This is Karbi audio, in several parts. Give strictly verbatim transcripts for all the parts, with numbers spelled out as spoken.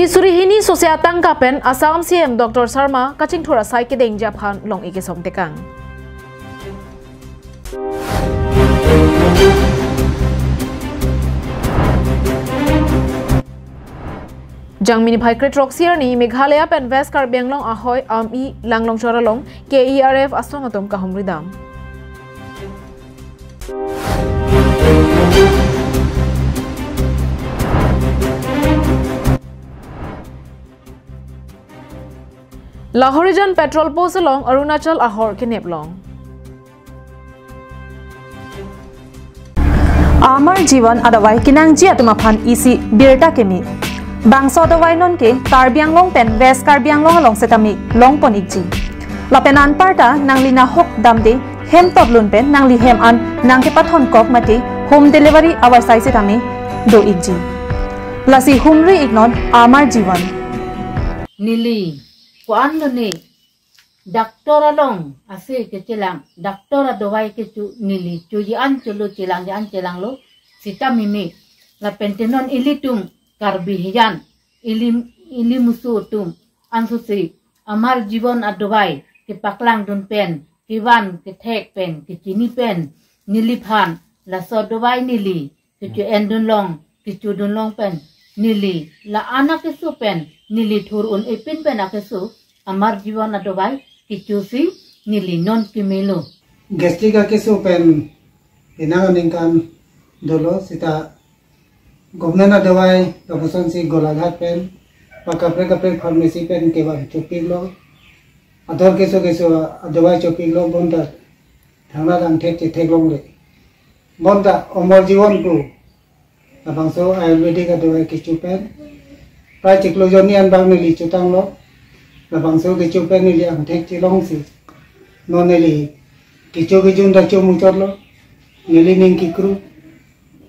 Suri hini sose atangka pen Assam C M Doctor Sarma kachingthur asai kedengji aphan long-i kesom tekang. Jangmi niphai kre-throksi arni Meghalaya pen West Karbi Anglong ahoi Ami Langlongchor along K E R F asong atum kahumri dam. Lahorijan petrol post along Arunachal ahor kenep long. Amar Jivan adavai kenangji atum aphan isi birta keme. Bangso adavai nonke Karbi Anglong pen West Karbi Anglong along setame longpon-ikji. Lapen anparta nangli nahok damde hem totlun pen nangli hem an nangkepathon kok mate home delivery avarsai setame do-ikji. Lasi humri-iknon Amar Jivan. Neli ko-an lone doctor along ase kechelang, doctor adavai kecho neli choji an cholo, chelangji an chelanglo sita meme. Lapen te non ilitum Karbi hijan, ili, ili musu atum ansose Amar Jivan adavai kepaklangdun pen, kevan kethek pen, kechini pen, neliphan laso adavai neli kecho-endun long, kechodun long pen neli la-an akeso pen neli thur un-e pin pen akeso Amar Jivan adavai kechosi neli non kemelo. Gastric akeso pen penang aningkan dolo sita government adavai lapuson si Golaghat pen pa kaprek kaprek pharmacy pen kevan chopiklo. Ador keso keso adavai chopiklo bonta thangnatthu angthek chetheklongle. Bonta Amar Jivan pu labangso Ayurvedic adavai kecho pen prai chiklo jonni an bang neli chotanglo. Labangso kecho pen neli angthek chelongsi non neli kecho kejun ta chomuchotlo. Neli ning kikru,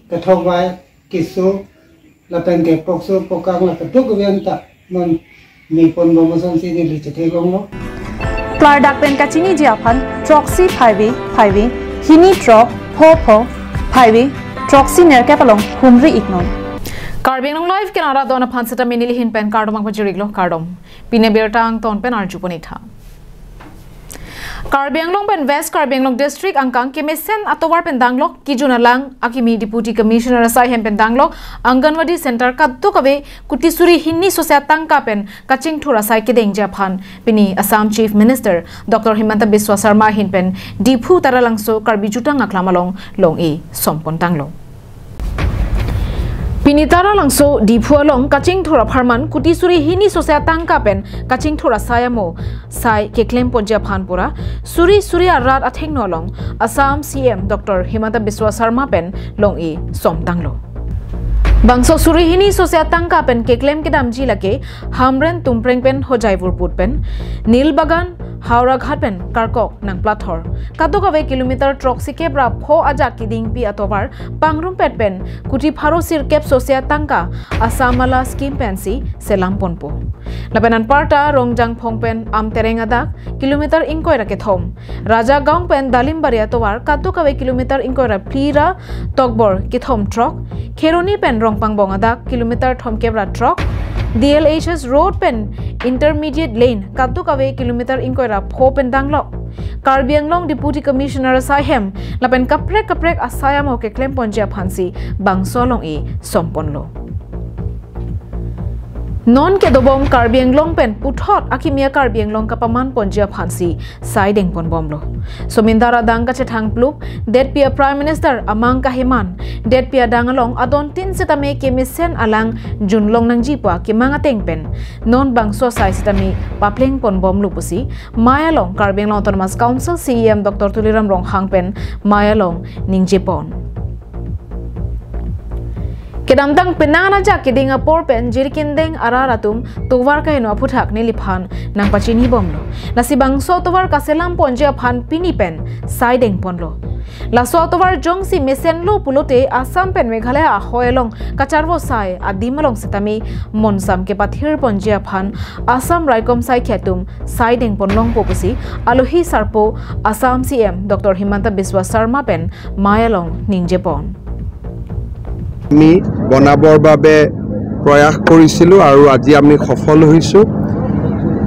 kethok vai, keso lapen ke pokso pokang la keduk kebian ta non mepon bom asonsi neli chetheklonglo. Klardak pen kachiniji aphan throksi phaivi phaivi, hini throk pho pho phaivi, throksi nerkep along humri-iknon. Karbi Anglong Live kenara don aphan setame neli ahin pen kardom nangpajir-iklo, kardom. Pini abirta angton pen arjupon-iktha. Karbi Anglong pen West Karbi Anglong District angkang kemesen atovar pen danglok kejun alang akimi Deputy Commissioner asai hem pen danglok Anganwadi Center kadokave kuti suri hini sose atangka pen kachingthur asai kedengji aphan pini Assam Chief Minister Doctor Himanta Biswa Sarma ahin pen Diphu Taralangso Karbi Jutang Aklam along long-i sompon tanglo. Pini Taralangso Diphu along kachingthur apharman kuti suri hini sose atangka pen kachingthur asai amo sai keklemponji aphan pura suri suri arat athengno along Assam C M Doctor Himanta Biswa Sarma pen long-i somtanglo. Bangso suri hini sose atangka pen keklem kedamji lake Hamren Tumpreng pen Hojai Vurput pen, Nilbagan Howraghat pen Karkok Nangplathor, kadokave kilometer throksikep ra pho ajak kedingpi atovar pangrumpet pen kuti pharo sirkep sose atangka Assam Mala scheme pensi selamponpo. Lapen anparta Rongjangphong pen Amtereng adak kilometer ingkoi ra kethom, Rajagaon pen Dalimbari atovar kadokave kilometer ingkoi ra phli ra tokbor kethom throk, Kheroni pen Rongpangbong adak kilometer thomkep ra throk, D L H S road pen intermediate lane kadokave kilometer ingkoi ra pho pen danglok. Karbi Anglong Deputy Commissioner asai hem lapen kaprek kaprek asai amo keklemponji aphansi bangso long-i somponlo. Non kedobom Karbi Anglong pen puthot akimi a-Karbi Anglong kapamanponji aphansi sai dengponbomlo. Somindar adang kachethang plup, detpi a-Prime Minister amang kaheman, detpi adang along adontin setame kemesen alang junlong nangji pu akemang ateng pen non bangso asai setame paplengponbomlo pusi Maya along Karbi Anglong Autonomous Council C E M Doctor Tuliram Ronghang pen Maya along ningjepon. Kedamtang penang ajak keding apor pen jirikindeng arat atum tovar kaheno aphuthak neliphan nangpachinibomlo. Lasi bangso tovar kaselamponji aphan pini pen sai dengponlo. Laso atovar jongsi mesenlo pulote Assam pen Meghalaya ahoi along kacharvo asai adim along setame monsam kepathirponji aphan Assam raikom saikhi atum sai dengponlongpo pusi alohi sarpo Assam C M Doctor Himanta Biswa Sarma pen Maya along ningjepon. আমি বনাবৰ বাবে প্ৰয়াস কৰিছিলোঁ আৰু আজি আমি সফল হৈছোঁ।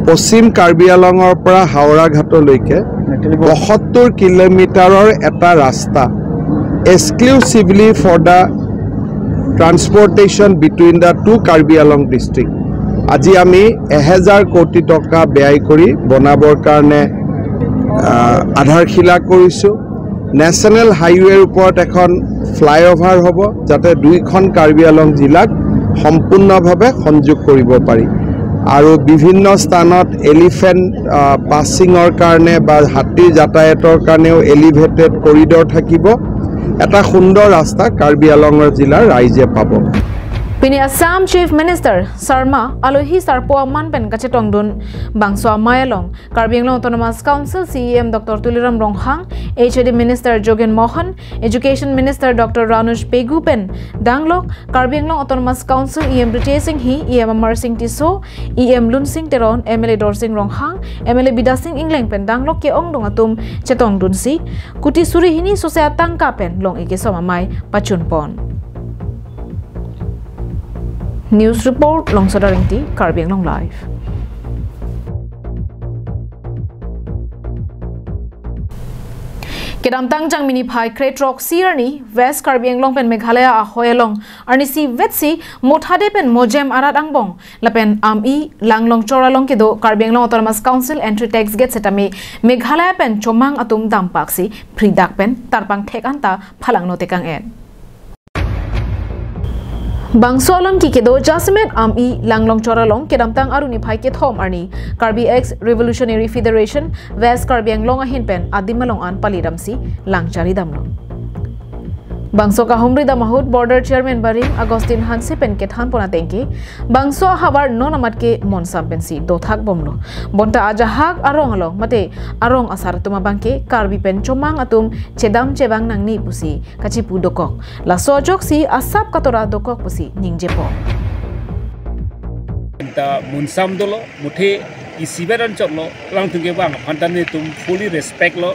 পশ্চিম কাৰ্বি আংলঙৰ পৰা হাওৰাঘাটলৈকে পঁয়সত্তৰ কিলোমিটাৰৰ এটা ৰাস্তা exclusively for the transportation between the two Karbi Anglong district। আজি আমি এহেজাৰ কোটি টকা ব্যয় কৰি বনাবৰ কাৰণে, আহ, আধাৰশিলা কৰিছোঁ। নেশ্যনেল হাইৱেৰ ওপৰত এখন ফ্লাইঅভাৰ হ'ব, যাতে দুইখন কাৰ্বি আংলং জিলাক সম্পূৰ্ণভাৱে সংযোগ কৰিব পাৰি। আৰু বিভিন্ন স্থানত এলিফেণ্ট, আহ, পাছিঙৰ কাৰণে বা হাতীৰ যাতায়াতৰ কাৰণেও এলিভেটেড কৰিডৰ থাকিব। এটা সুন্দৰ ৰাস্তা কাৰ্বি আংলঙৰ জিলাৰ ৰাইজে পাব। Pini Assam Chief Minister Sarma alohi sarpo aman pen kachetongdun bangso amei along Karbi Anglong Autonomous Council C E M Doctor Tuliram Ronghang, H A D Minister Jogen Mohan, Education Minister Doctor Ranush Pegu pen danglok Karbi Anglong Autonomous Council E M Ritesh Enghi, E M Amarsing Tisso, E M Lunsing Teron, M L A Dorsing Ronghang, M L A Bidya Sing Engleng pen danglok ke-ongdung atum chetongdunsi kuti suri hini sose atangka pen long-e kesom amei pachunpon. News report, Longsoda Ringti, Karbi Anglong Live. Kedamtang Jangmi niphai kre-throksi arni West Karbi Anglong pen Meghalaya ahoi along arnisi vetsi mothade pen mojem arat angbong lapen ami langlong chor along kedo Karbi Anglong Autonomous Council entry tax gate setame Meghalaya pen chomang atum dampaksi phridak pen tarpang thek anta phalangno tekang-et. Bangso along kedo jasemet ami langlong chor along kedamtang Aru niphai kethom arni Karbi Ex Revolutionary Federation West Karbi Anglong ahin pen adim along an palidamsi lang charidamlo. Bangso kahumri dam ahut Border Chairman barim Augustine Hanse pen kethanpon atengke bangso ahavar non amat ke monsam pensi dothak bomlo. Bonta ajahak arong along mate arong asar atum abangke Karbi pen chomang atum chedam chevang nangne pusi kachipu dokok. Laso ajoksi asap katora dokok pusi ningjepo. Ta monsam dolo, muthe isivet anchotlo, alangtum kevang aphan ta netum fully respect lo,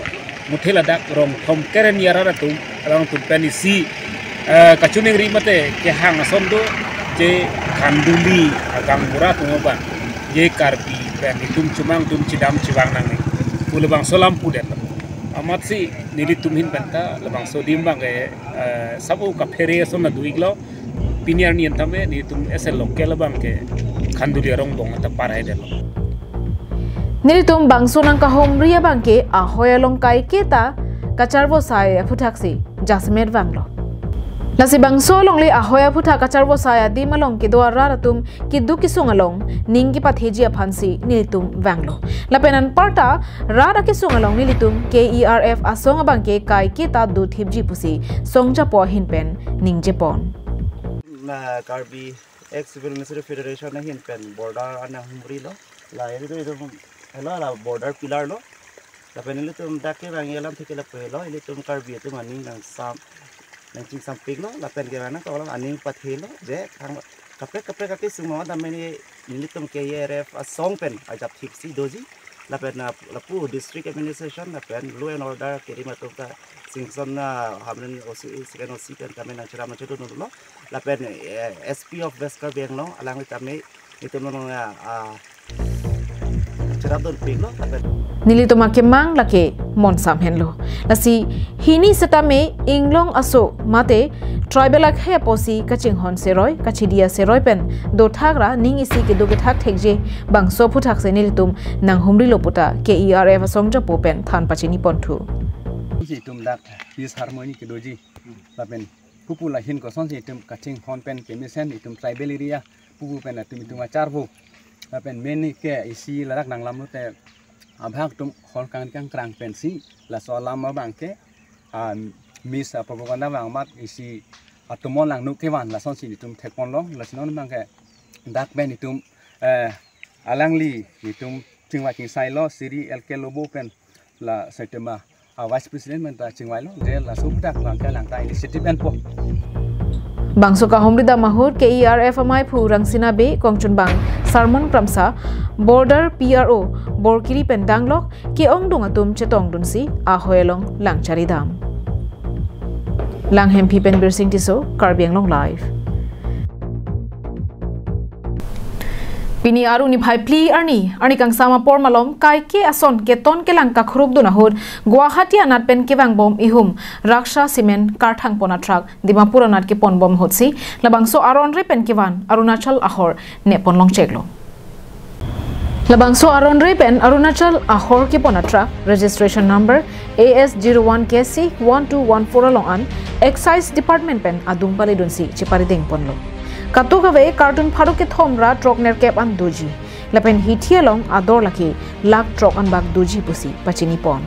muthe ladak rong thom keren yarar atum, alangtum pen isi, eh, kachiningri mate kehang ason do, je khanduli agang mura atum abang, je Karbi pen itum chomang atum chedam chevang nangne pu labangso alam pudetlo. Amatsi nelitum ahin pen ta labangso adim abangke, eh, sabo kaphere ason na do-iklo. Pini arni an tame nelitum as a local abangke khanduli arong angbong ta parhaidetlo. Nelitum bangso nangkahumri abangke ahoi along kaike ta kacharvo sai aphuthaksi jasemet vanglo. Lasi bangso alongle ahoi aphuthak kacharvo sai adim along kedo arat atum keduk kesung along ning kepatheji aphansi nelitum vanglo. Lapen anparta rat akesung along nelitum K E R F asong abangke kaike ta dothipji pusi songjapo ahin pen ningjepon. Na Karbi Ex Revolutionary Federation ahin pen border an nanghumrilo. La ilitum, ilitum, helo la border pillar lo. Lapen ilitum dak kevang alam theke lapu helo, ilitum Karbi atum aning nangsam, nangchingsampiklo, lapen kevang nangkok along aning pathelo, je thang kaprek kaprek akesung ma tame nelitum K E R F asong pen ajapthipsi doji, lapen na lapu district administration, lapen law and order kerim atum ta Singson na Hamren O C, second O C pen tame nangcherap nangchedunlo, lapen, eh, S P of West Karbi Anglong alangli tame itum nang, ah, ah, cherap dunpiklo, lapen nelitum akemang lake monsam henlo. Lasi hini setame inglong aso mate tribal akhei apotsi kachinghon seroi, kachidia seroi pen dothak ra ning isi kedo kethak thekji bangso aphuthaksi nelitum nanghumrilo puta K E R F asong japo pen than pachiniponthu. Si itum dak peace harmony kedoji. Lapen pupu lahin kosonsi itum kachinghon pen kemesen itum tribal area pupu pen atum itum acharvo. Lapen main ke isi ladak nanglamlo te abhag atum hol kang kangkrang pensi laso alam abangke, ah, mis, ah, propaganda abang amat isi atum on langno kevan lasonsi itum thekponlo, lasi non abangke dak pen itum, eh, alangli itum chingvai chingsailo, Sri L K Lobo pen la setema, ah, Vice President pen ta chingvailo, je laso aputhak abangke alangta initiative enpo. Bangso kahumri dam ahut K E R F amaiphu Rangsina Bey, kongchunbang Sarmon Kramsa, Border P R O Borkiri pen danglok ke-ongdung atum chetongdunsi ahoi along lang charidam. Langhemphi pen Birsing Tisso, Karbi Anglong Live. Pini Aru niphai phli arni, arni kangsam apor malom kaike ason keton kelang kakhrupdun ahut Guwahati anat pen kevangbom ihum Raksha Cement karthangpon a-truck Dimapur anat keponbom ahutsi labangso aron-re pen kevan Arunachal ahor nepon longcheklo. Labangso aron-re pen Arunachal ahor kepon a-truck registration number A S zero one K C one two one four along an Excise Department pen adung paledunsi cheparidengponlo. Katuk ave kartun pharo kethom ra throk nerkep an doji. Lapen hithi along ador lake lakh throk anbak doji pusi pachinipon.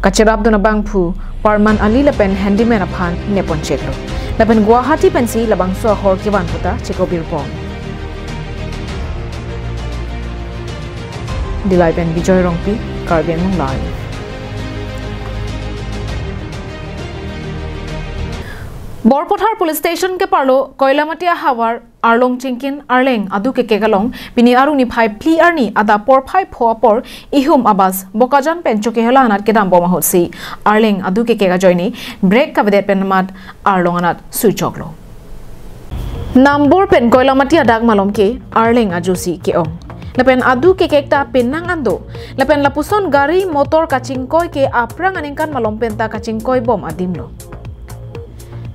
Kacherapdun abangphu Parman Ali lapen handyman aphan neponcheklo. Lapen Guwahati pensi labangso ahor kevan puta chekopirpon. Dillai pen Bijoy Rongpi, Karbi Anglong Live. Borpathar Police Station keparlo Koilamati ahavar Arlong Chingkin Arleng adu kekek along pini Aru niphai phli arni adap porphai pho apor ihum a-bus Bokajan pen Chokihola anat kedambom ahutsi Arleng adu kekek ajoine brake kavedet pen amat Arlong anat suichoklo. Nambor pen Koilamati adak malom ke Arleng ajosi ke-ong. Lapen adu kekek ta penang an do. Lapen lapuson gari motor kachingkoi ke aphrang aningkan malom penta kachingkoibom adimlo.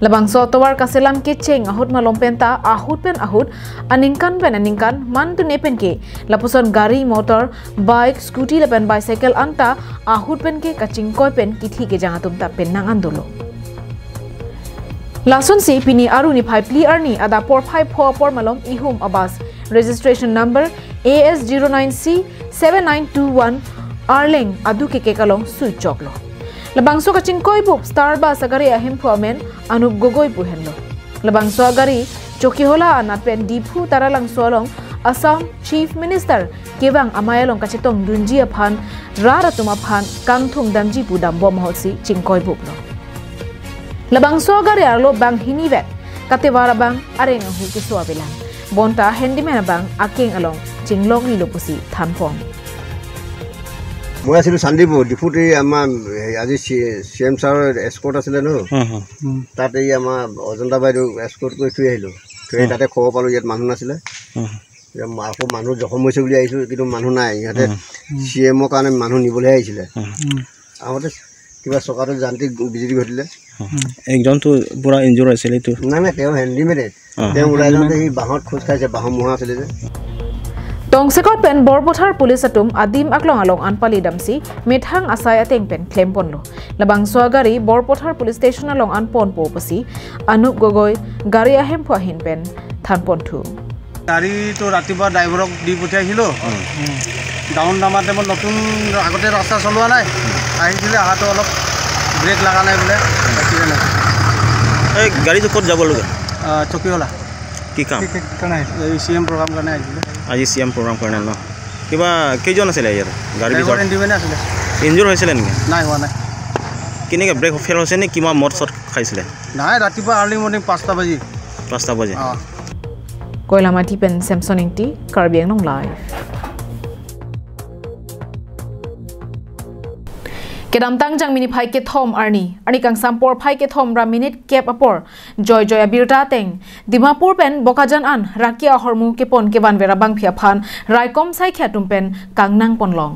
Labangso atovar kaselam kecheng ahut malom penta ahut pen ahut, aningkan pen aningkan, mantune pen ke lapuson gari motor, bike, scooty lapen bicycle anta ahut pen ke kachingkoi pen kithi kejang atum ta penang an dolo. Lasonsi pini Aru niphai phli arni adap porphai pho apor malom ihum a-bus registration number A S zero nine C seven nine two one Arleng adu kekek along suichoklo. Labangso kachingkoibup Star Bus agari ahemphu amen Anup Gogoi pu henlo. Labangso agari Chokihola anat pen Diphu Taralangso along Assam Chief Minister kevang amei along kachetongdunji aphan rat atum aphan kangthum damji pu dambom ahutsi chingkoibuplo. Labangso agari arlo banghini vet, katevar abang areng ahu keso avelang. Bonta handyman abang akeng along chinglok nilo pusi thanpon. মই আছিলো চান্দিপুৰ, ডিফুত এই আমাৰ, এই আজি চি-, C M ছাৰৰ এস্কৰ্ট আছিলে ন। হুম, হুম। তাত এই আমাৰ অজন্তা বাইদেউ এস্কৰ্ট কৰি থৈ আহিলো। থৈ আহি হুম। তাতে খবৰ পালো ইয়াত মানুহ নাছিলে। হুম। এতিয়া মা-, আকৌ মানুহ জখম হৈছে বুলি আহিছো, কিন্তু মানুহ নাই। ইহঁতে হুম। চি এমৰ কাৰণে মানুহ নিবলৈহে আহিছিলে। হুম। হুম। আহোঁতে কিবা চকাটো যান্ত্ৰিক বিজুতি ঘটিলে। হুম। একজনতো পুৰা ইনজুৰ আছিল এইটো। নাই, নাই, তেওঁ হেণ্ডিমেডে। অ। তেওঁ ওলাই যাওঁতে সি বাঁহত খোজ খাইছে, বাঁহৰ মুঢ়া আছিলে যে। Tongsekot pen Borpathar Police atum adim aklong along an palidamsi methang asai ateng pen klemponlo. Labangso agari Borpathar Police Station along an ponpo pusi Anup Gogoi gari ahemphu ahin pen thanponthu. গাড়ীটো ৰাতিপুৱা ড্ৰাইভাৰক দি পঠিয়াইছিলোঁ। হুম। ডাউন নামাতে মই নতুন আগতে ৰাস্তা চলোৱা নাই। আহিছিলে, আহাতো অলপ ব্ৰেক লগা নাই বোলে। এক্সিডেণ্ট হৈছে। এই গাড়ীটো ক'ত যাব লাগে? আহ, চকীহোলা। কি কাম? কি, কি কাৰণে আহিছে? এই চি এম প্ৰগ্ৰাম কাৰণে আহিছিলে। আজি চি এম প্ৰগ্ৰাম কাৰণে ন? কিবা কেইজন আছিলে ইয়াত? গাড়ী ড্ৰাইভাৰ বিচৰা? হেণ্ডিমেন আছিলে। ইনজুৰ হৈছিলে নেকি? নাই, হোৱা নাই। কেনেকে ব্ৰেক ফেইল হৈছে নে কিবা মদ চদ খাইছিলে? নাই, ৰাতিপুৱা আৰ্লি মৰ্ণিং পাঁচটা বাজি। পাঁচটা বাজি? অ। Koilamati pen Samson Ingti, Karbi Anglong Live. Kedamtang Jangmi niphai kethom arni, arni kangsam porphai kethom ra minute kep apor, joijoi abirta ateng Dimapur pen Bokajan an raki ahormu kepon kevanver abangpi aphan raikom saikhya atum pen kangnangponlong.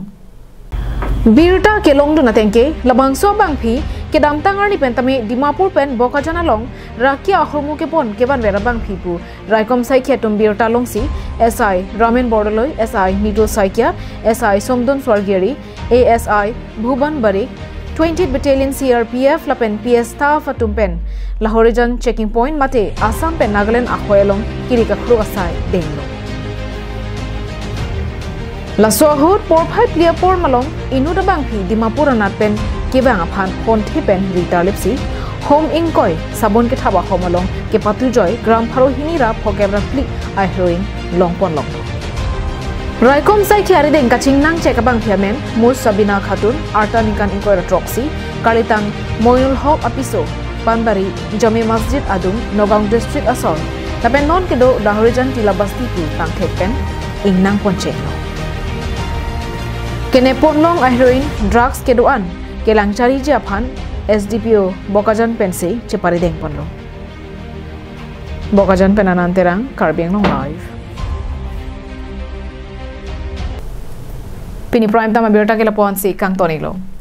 Birta kelongdun ateng ke, labangso abangpi kedamtang arni pen tame Dimapur pen Bokajan along raki ahormu kepon kevanver abangpi pu raikom saikhya atum birta longsi S I Ramen Bordoloi, S I Nidul Saikia, S I Somdon Swargiri, A S I Bhuban Barik, twentieth Battalion C R P F lapen P S staff atum pen Lahorijan checking point mate Assam pen Nagaland ahoi along kiri kakhru asai denglo. Laso ahut porphai phli apor malom inut abangpi Dimapur anat pen kevang aphan ponthe pen ritar lipsi hom ingkoi sabon kethap ahom along kepatujoi gram pharo hini ra phokep ra phli a-heroin longponlong. Raikom saikhya arideng kachingnangchek abangpi amen Mus Sabina Khatun, arta ningkan ingkoi ra throksi, karlitang Moinul Hok apiso, Panbari, Jami Masjid adung, Nagaon District asor, lapen non kedo Lahorijan Tila Basti pu tangthek pen ingnangponcheklo. Keneponlong a-heroin drugs kedo-an kelangchariji aphan S D P O Bokajan pensi cheparidengponlo. Bokajan pen Anand Terang, Karbi Anglong Live. Pini Prime Time abirta ke lapu-ansi kangton-iklo.